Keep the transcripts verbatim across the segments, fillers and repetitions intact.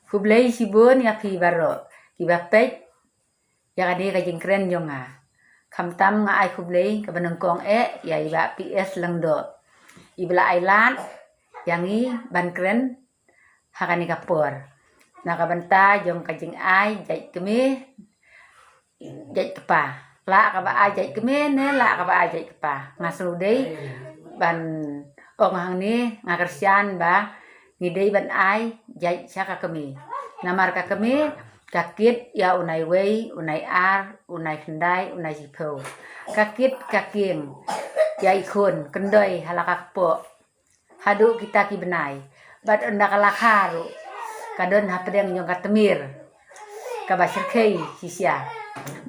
Khublei shibun ïa phi baroh kiba peit ïa kane ka jingkren jong nga. Khamtam nga ai khublei kaba nyngkong eh ïa i Bah P S Lyngdoh, iba la ai lad ïa ngi ban kren ha kane ka por na ka bynta jong ka jingai jait kmie jait kpa. La kaba ai jait kmie ne la kaba ai jait kpa, nga sngewdei ban ong hangne, nga kyrshan ba ngi dei ban ai jait sha ka kmie. Namar ka kmie ka kit ïa u nai wei, u nai ar, u nai khyndai, u nai shiphew. Ka kit ka kieng ïa i khun kyndoi ha la ka kpoh haduh kita ki bnai. Bad ynda ka la kha ruh ka don hapdeng jong ka tmir kaba shyrkhei shisha.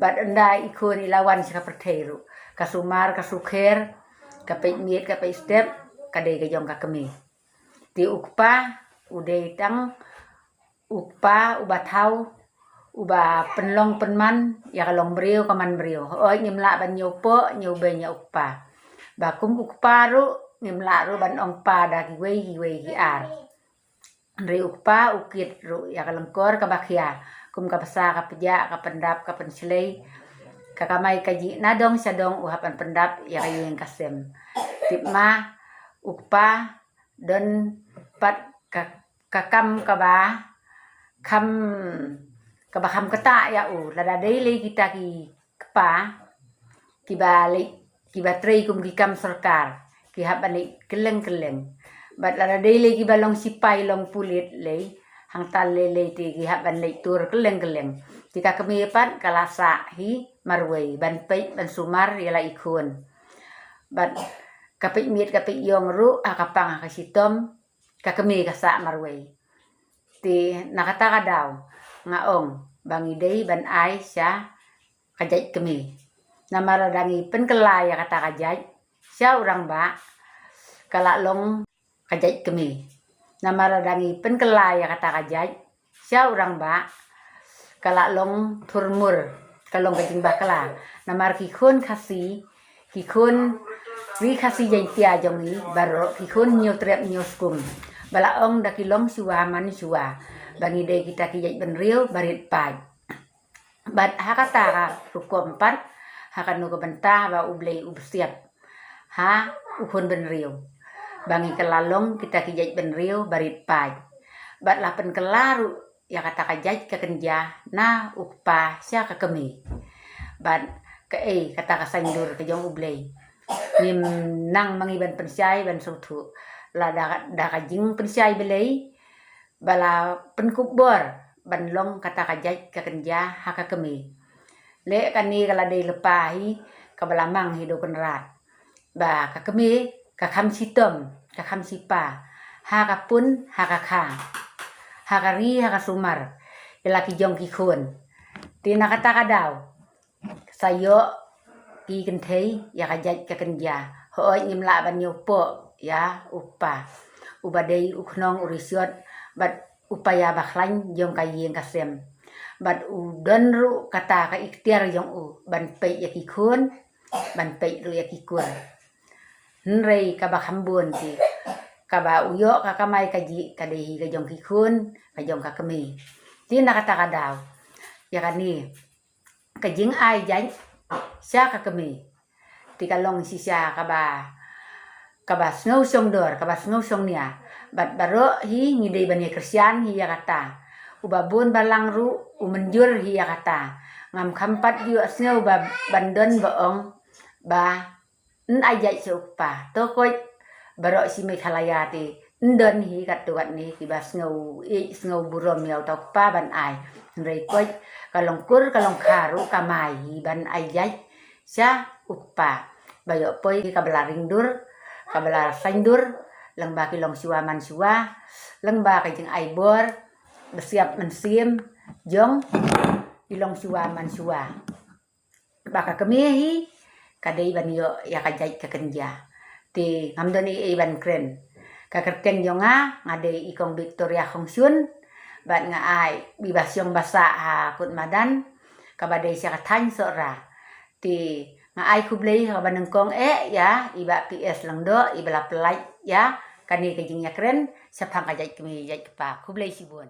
Bad ynda i khun i la wan sha ka pyrthei ruh, ka sumar ka sukher, ka peit miet ka peit step, ka dei ka jong ka kmie. Te u kpa u dei tang u kpa uba thaw, uba pynlong pynman ïa ka longbriew ka manbriew. Hooid, ngim lah ban ñiewpoh ñiewbeiñ ïa u kpa. Ba kum u kpa ruh ngim lah ruh ban ong pa da kiwei kiwei ki ar. Hynrei u kpa u kit ruh ïa ka lyngkor kaba khia, kum ka bsa, ka pjah, ka pyndap, ka pynshlei, ka kamai kajih na dong sha dong u hap ban pyndap ïa ka ïing ka sem. Tip ma u kpa don pat ka, ka kam kaba kham, kaba kham ktah ïa u. Lada dei lei kita ki kpa kiba leit, kiba trei kum ki kam sorkar, ki hap ban leit kylleng kylleng. Bad lada dei lei kiba long sipai long pulit lei, hangta lei lei te ki hap ban leit tur kylleng kylleng. Te ka kmie pat ka la sah hi marwei ban peit ban sumar ïa la i khun. Bad ka peit miet ka peit ïong ruh ha ka pang ha ka shitom, ka kmie ka sah marwei. Te na kata ka daw nga ong ba ngi dei ban ai sha ka jait kmie. Namar lada ngi pynkylla ïa kata ka jait sha u rangbah, ka la long ka jait kmie. Namar lada ngi pynkylla ïa kata ka jait sha u rangbah, ka la long thurmur, ka long ka jingbakla. Namar ki khun Khasi, ki khun Ri Khasi Jaiñtia jong ngi baroh, ki khun Hynñiewtrep Hynñiewskum, ba la ong da ki longshuwa manshuwa ba ngi dei kita ki jaitbynriew barit paid. Bad ha kata ka rukom pat, ha kano ka bynta ba U Blei u bsiap ha u khun bynriew ba ngi kylla long kita ki jaitbynriew barit paid. Bad la pynkylla ruh ïa kata ka jait ka kynja na u kpa sha ka kmie. Bad kaei kata ka saindur ka jong U Blei? Ngim nang ma ngi ban pynshai ban sngewthuh. La da, da ka jingpynshai Blei ba la pynkup bor ban long kata ka jait ka kynja ha ka kmie. Leh kane ka la dei lypa hi kaba la mang hi da u Kynrad, ba ka kmie ka kham shitom, ka kham shipa ha ka pun, ha ka kha, ha ka ri, ha ka sumar ïa la ki jong ki khun. Te na kata ka daw sa ïoh ki kynthei ïa ka jait ka kynja. Hooid, ngim lah ban ñiewpoh ïa u kpa uba dei u khnong u rishot bad u paia ba khlaiñ jong ka ïing ka sem. Bad u don ruh kata ka iktiar jong u ban peit ïa ki khun, ban peit ruh ïa ki kur. Hynrei kaba kham bun te kaba u ïoh ka kamai kajih ka dei hi ka jong ki khun, ka jong ka kmie. Te na kata ka daw ïa kane ka jingai jait sha ka kmie te ka long shisha kaba, kaba sngew shongdor, kaba sngew shongnia. Bad baroh hi ngi dei ban ïa kyrshan hi ïa kata. Uba bun balang ruh u mynjur hi ïa kata. Ngam kham pat ïohsngew ba ban don ba ong ba yn ai jait sha u kpa. To koit, baroh shi Meghalaya te yn don hi katto katne kiba sngew ïeit sngew burom ïa uta u kpa ban ai. Hynrei koit, ka long kur ka long kha ruh ka mai hi ban ai jait sha u kpa. Ba ïoh poi kaba la ringdur, kaba la saindur lyngba ki longshuwa manshuwa, lyngba ka jingai bor bsiap mynsiem jong ki longshuwa manshuwa. Ba ka kmie hi ka dei ban ïoh ïa ka jait ka kynja. Te ngam don ei ei ban kren. Ka kyrteng jong nga, nga dei i Kong Victoria Khongshun, bad nga ai i ba shong ba sah ha Kut Madan, kaba dei sha ka thaiñ Sohra. Te nga ai khublei ha kaba nyngkong eh ïa i Bah P S Lyngdoh, iba la pynlait ïa kane ka jingïakren shaphang ka jait kmie jait kpa. Khublei shibun.